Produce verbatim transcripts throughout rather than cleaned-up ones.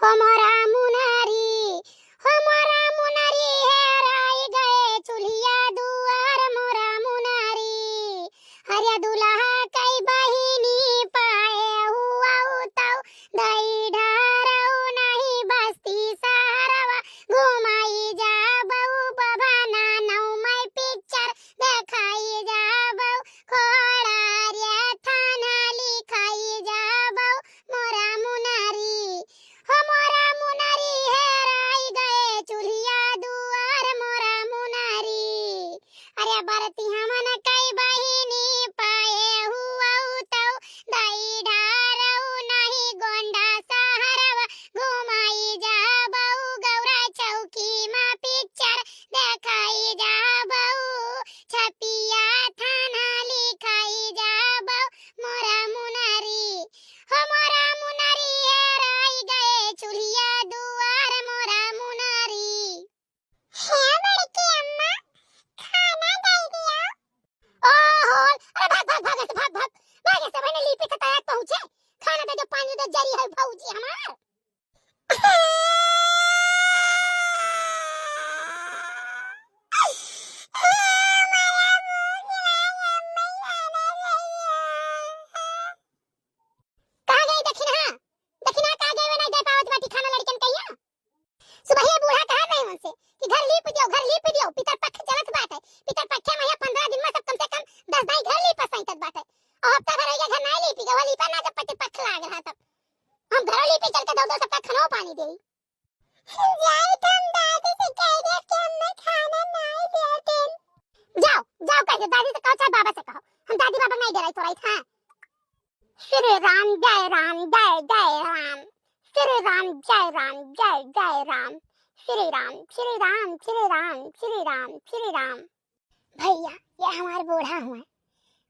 ओ मोरा मुनरी, हो मोरा मुनरी, हेराई गए चुल्हिया दुआर मोरा मुनरी। हरिया दुल्हा कई बहिनी पाए हुआ उताऊ, दई ढारऊ नहीं बस्ती सहरवा, घुमाई जाबऊ बभना नौ मई पिक्चर देखाई जाबऊ, खोड़ारिया थाना लिखाई जाबऊ मोरा मुनरी। हो मोरा मुनरी हेराई गए चुल्हिया दुआर मोरा मुनरी। अरे बरती हमन कई बहिनी पाए हुआ उताऊ, दई ढारऊ नहीं गोंडा सहरवा, घुमाई जाबऊ गौरा चौकी मा पिक्चर देखाई जाबऊ, छपिया थाना लिखाई जाबऊ मोरा मुनरी। हो मोरा मुनरी हेराई गए चुल्हिया दुआर मोरा मुनरी। हे बड़की अम्मा, खाना दे दिया। ओहो, अरे भाग, भाग, भाग, ऐसे भाग, भाग, भाग, ऐसे मैंने लीपी के तैयार पहुँचे। खाना दे दो, पानी दे, जरी है भौजी हमार। कहाँ गई दखिनहा? दखिनहा कहाँ गई? वो नहीं दे पावत बाटी खाना लड़कन कहिया। सुबहिया बूढ़ा कहत रहे उनसे कि घर लीप दियो, घर लीप दियो, पितर पक्ष चलत बाटे। पितर पक्ष में यहाँ पन्द्रह दिन में सब कम से कम दस दाई घर लीपा सैतत बाटे। और हफ्ता भर हो गया घर नहीं लीपी गए, वो लीपा ना जब पितर पक्ष लाग रहा तब। हम घरों लीपी चल के दो दो सबका खानो पानी देई। हम जाई तो हम दादी से कह दे कि हमें खाना नहीं देते। जाओ, जाओ कह दे दादी से कहो चाहे बाबा से कहो, हम दादी बाबा नहीं डराई थोड़ा ही था। श्री राम जय राम जय जय राम, श्री राम जय राम जय जय राम, श्री राम श्री राम श्री राम श्री राम श्री राम। भैया, ये हमार बूढ़ा हुआ,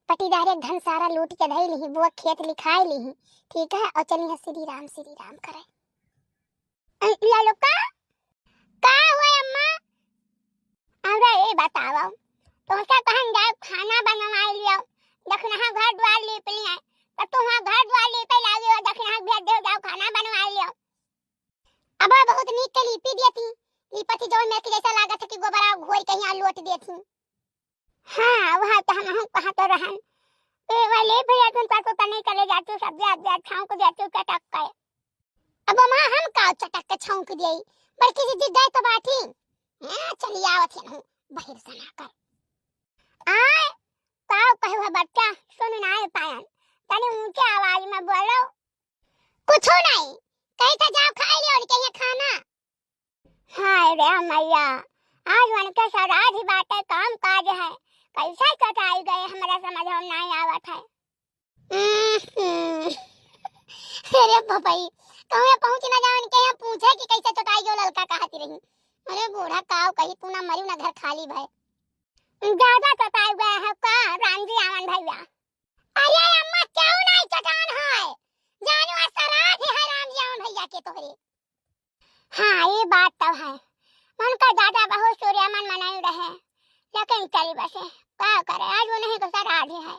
पटीदार एक धन सारा लूट के धई लिही, बुआ खेत लिखाई लिही, ठीक है, और चली है श्री राम श्री राम करे। अ, लालू का? का हुआ अम्मा? अरे, ए बतावा, तोहसे कहन जाए खाना बनवाई लियो, दखिनहा घर द्वार लीप लिहे, तो तू वहाँ घर द्वार लीपे लागी हो, दखिनहा भेज दे जाओ, खाना बनवाई लियो। अब बहुत नीक के लीपी देती, लीपत ही जौन में कि जैसा लागत है कि गोबरा घोर के यहाँ लोट देती। हाँ, वह तो हम, हम कहा तो रहन। तो वह लीप भैया तुम पास तो नहीं चले जाते, सब ब्याज ब्याज छौंक देते चटक के। अब माँ हम का चटक के छौंक देई, बड़की दीदी गए तो बाठी। हाँ, चली आवत है हूँ, बहिर सना कर। आए, का कहे हुआ बच्चा, सुन ना पायन, तनी ऊंचे आवाज में बोलो। कुछो नहीं, कही था जाओ खाई लियो उनके यहाँ खाना। हाय रे मैया, आज उनके श्राद्ध ही बाटे, काम काज है, कैसे चटाई गए, हमरा समझ में नहीं आवत है। हम्म। अरे बबई, कहूँ पहुँच ना जाओ उनके यहाँ पूछे कि कैसे चटाई गयो ललका कहती रही। अरे बूढ़ा काव कही तू ना मरी ना घर खाली भय। ज्यादा चटाई गया है का राम जी आवन भैया? अरे अम्मा, क्यों नहीं चटान है? जानू आज श्राद्ध है राम जी आवन भैया के तोहरे। हाँ, ये बात तो है। मन का दादा बहुत सूर्य मन मनाई रहे, लेकिन चली बसे, का करे, आज वो नहीं तो श्राद्ध है।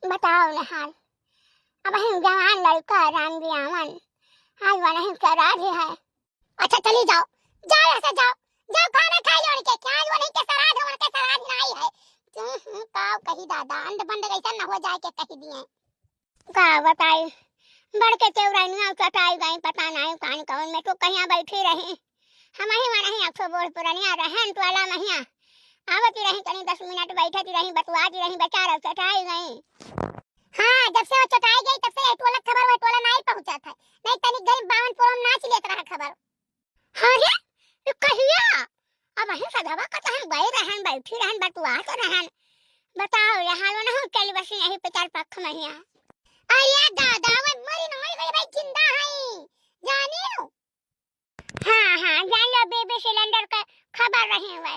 बताओ न हाल, अब हम जवान लड़का राम जी आवन, आज वो नहीं श्राद्ध है। अच्छा चली जाओ, जाओ यहाँ से जाओ, जाओ खाना खाई लो उनके, क्या आज वो नहीं के श्राद्ध है, उनके श्राद्ध नहीं है। हम्म, हम्म, का कही दादा, अंड बंड कैसा न हो जाए के कही दिए। का बताई, बड़के तेवरानिया चटाई गई, पता नहीं कान कौन में तो कहिया बैठी रही। हम ही वनही अक्सो बूढ़ पुरनिया रहन टोला महिया। आवती रही तनी दस मिनट बैठती रही, बतुआती रही, बेचारा चटाई गई। हाँ, जब से वो चटाई गई तब से ये टोला खबर वो टोला नहीं पहुँचा था। नहीं तनी गरीब बावन टोला में नाच लेत रहा खबर। अरे, ये कहिया? अब वहीं सधवा का तो हम गए रहन, बैठी रहन, बतुआ तो रहन। बताओ, यहाँ वो ना चली बसी यही पितर पक्ष महिया। अरे दादा, वो मरी नहीं गई भाई, जिंदा है। जानियो? हाँ, हाँ, जान लो, बीबी सिलेंडर के खबर रही हुए।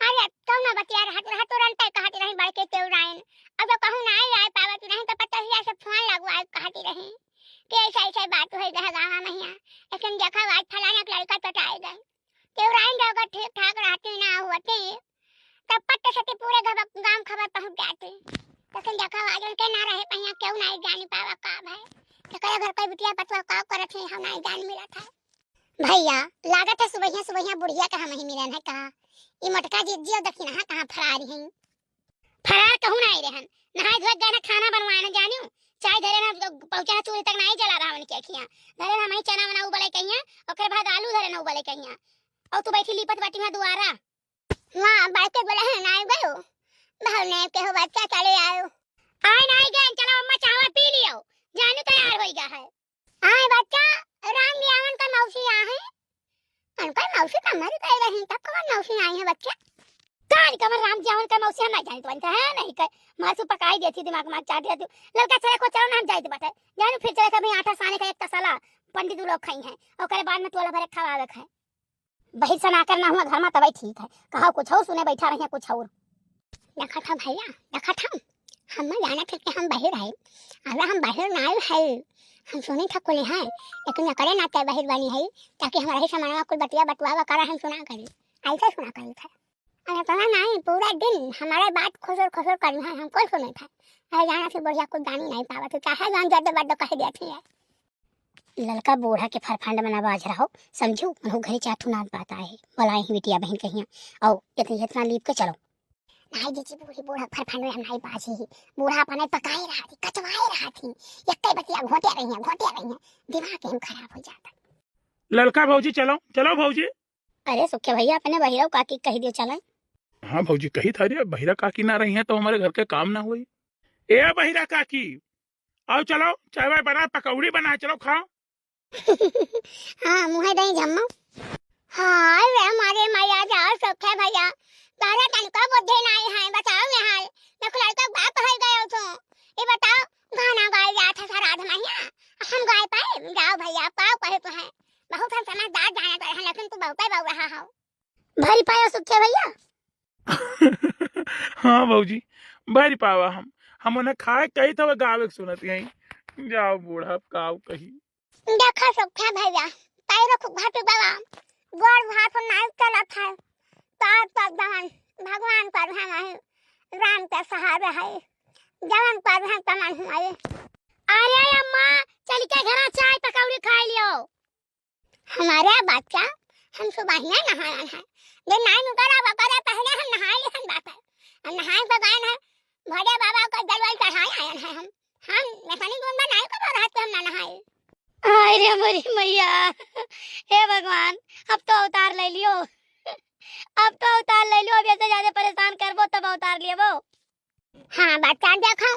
अरे, कौन बतिया रहा, रहा तुरंत कहती रही बड़के तेवराइन। अब तो कहूँ ना आए पावत नहीं तो पतोहिया से फोन लगवाए कहती रही कि ऐसा, ऐसा बात हुई गह गाँव महिया। लेकिन देखा आज फलाना के लड़का चटाए गए। तेवराइन अगर ठीक ठाक रहती ना होती, तब पट्ट से पूरे घर, गांव खबर पहुंच जाती। लेकिन देखा आज उनके ना रहे पहिया, क्यों नहीं जान पावा का भाई। तो कहे घर कोई बिटिया पतवा का करत है, हम नहीं जान मिला था। भइया, लागत है सुबहिया सुबहिया बुढ़िया का हमही मिलन है का। ई मोटका जिज्जी अउ दखिनहा कहाँ फरार हैं? फरार कहूँ नाहीं रहन, नहाए धोए गए ना, खाना बनवाए ना जानियो, चाय धरे ना पहुँचा ना, चूल्हे तक नाहीं जला रहा उनके अखियाँ। धरे ना हमही चना वना उबले कहियाँ, ओकरे बाद आलू धरे ना उबले कहियाँ। अउ तू बैठी लीपत बाटी वहाँ दुआरा। वहाँ बैठ के बोला है, नाहीं गयो, बहुत ने के हो बच्चा चले आयो। आए नाहीं गए, चलो अम्मा चाहवा पी लियो, जानू तैयार होइगा है। आए बच्चा, राम जी आवन का मौसी आ है। अनकर मौसी का मर गए रही, तब कवन मौसी आई है बच्चा? कान कमर राम जी आवन का मौसी हम ना जानत बनता है, नहीं कर मासू पकाई देती, दिमाग मार चाट देती। लड़का चले को चलो ना हम जाइत बाटे, जानू फिर चले कभी आटा साने का एक तसला पंडित लोग खाई हैं, ओकरे बाद में तोला भरे खवावे के है। बहिर सनाकर ना हुआ घर में तबे ठीक है, कहा कुछ और सुने बैठा रहिया कुछ और। देखा था भइया, देखा था, हम ना जाना थे कि हम बहिर आए, अरे हम बहिर ना आए है, हम सुने था कुल है, लेकिन एकरे नाते बहिर बनी है, ताकि हमारा ही समानवा कुल बतिया बतुआवा करा हम सुना करी, ऐसे सुना करी था। अरे इतना नहीं, पूरा दिन हमारे बात खुसर खुसर करी है, हम कुल सुने था। अरे जाना से बढ़िया कुछ जानी नहीं पावा, तो चाहे जान जद बद कह दिया थी है। ललका बूढ़ा के फरफंड में ना बाज रहो, समझू, उन्हों घरे चार ठो नात बात आए, बोलाए ही बिटिया बहन कहिया, आओ इतनी इतना लीप के चलो। नाई जीजी, बूढ़ी बूढ़ा फरफंड में हम नाई बाजी ही, बूढ़ा अपने पकाए रहा थी, कचवाए रहा थी, यक्के बतिया घोटे रही है, घोटे रही है, दिमाग ही खराब हो जाता। ललका भौजी चलो, चलो भौजी। अरे सुखे भइया, अपने बहिरव काकी कही दियो चले। हाँ भौजी, कही था रे, बहिरा काकी ना रही है तो हमारे घर के काम ना होई। ए बहिरा काकी, आओ चलो, चाय वाय बना, पकौड़ी बना, चलो खाओ। हाँ, मुँहे दही जम्मो। हाँ, रे हमारे मैया जाओ सुखे भइया, तारा तनिको बुद्धि नाई है, बताओ यहाँ, देखो लड़का बाप है गयो तो, ये बताओ, गाना गाए जात है श्राद्ध में हिया, हम गाए पाए, जाओ भइया, पाओ कहे तो है, बहुत हम समझदार जाना तो है, लेकिन तू बहुते बउरहा हो। भरी पायो सुखे भइया। हाँ भौजी, भरी पावा हम। हम उन्हें खाए कही था, वो गावे के सुनत यहीं। जाओ बूढ़ा, अब काऊ कही। देखा सुखे भइया, पैर खूब घट गवा, गोड़ हाथ नाई चलत है। तो आप तो जवन भगवान पर है, वही राम के सहारे है, जवन पर है तमन हुआ। अरे अम्मा, चल के घरा चाय पकौड़ी खाई लियो। हमारे बच्चा, हम सुबहिया नहायन है। दिन नाई निकला बकरा पहले हम नहाए लेहन बाटे। हम नहाए के गए हैं, भोले बाबा का जलवा चढ़ाए आयन है हम। हम नहाने दून में नाई करो रहत के हम ना नहाए। हाय रे मोरी मैया, हे भगवान, अब तो अवतार ले लियो, अब तो अवतार ले लियो, अब ऐसे ज्यादा परेशान करबो तब अवतार लेबो। हाँ, बच्चा देखो,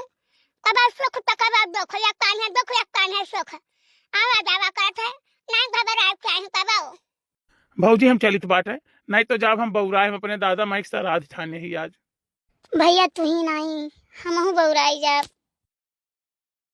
कब सुख तो कब दुख, एक कान है दुख, एक कान है सुख। आवा जावा करत है, नाई घबराए चाही कबो। भौजी, हम चलित बाटे, नाई तो जाब हम बउराए, हम अपने दादा माई के श्राद्ध ठाने ही आज। भइया, तू ही नाई, हमहू बउराई जाब।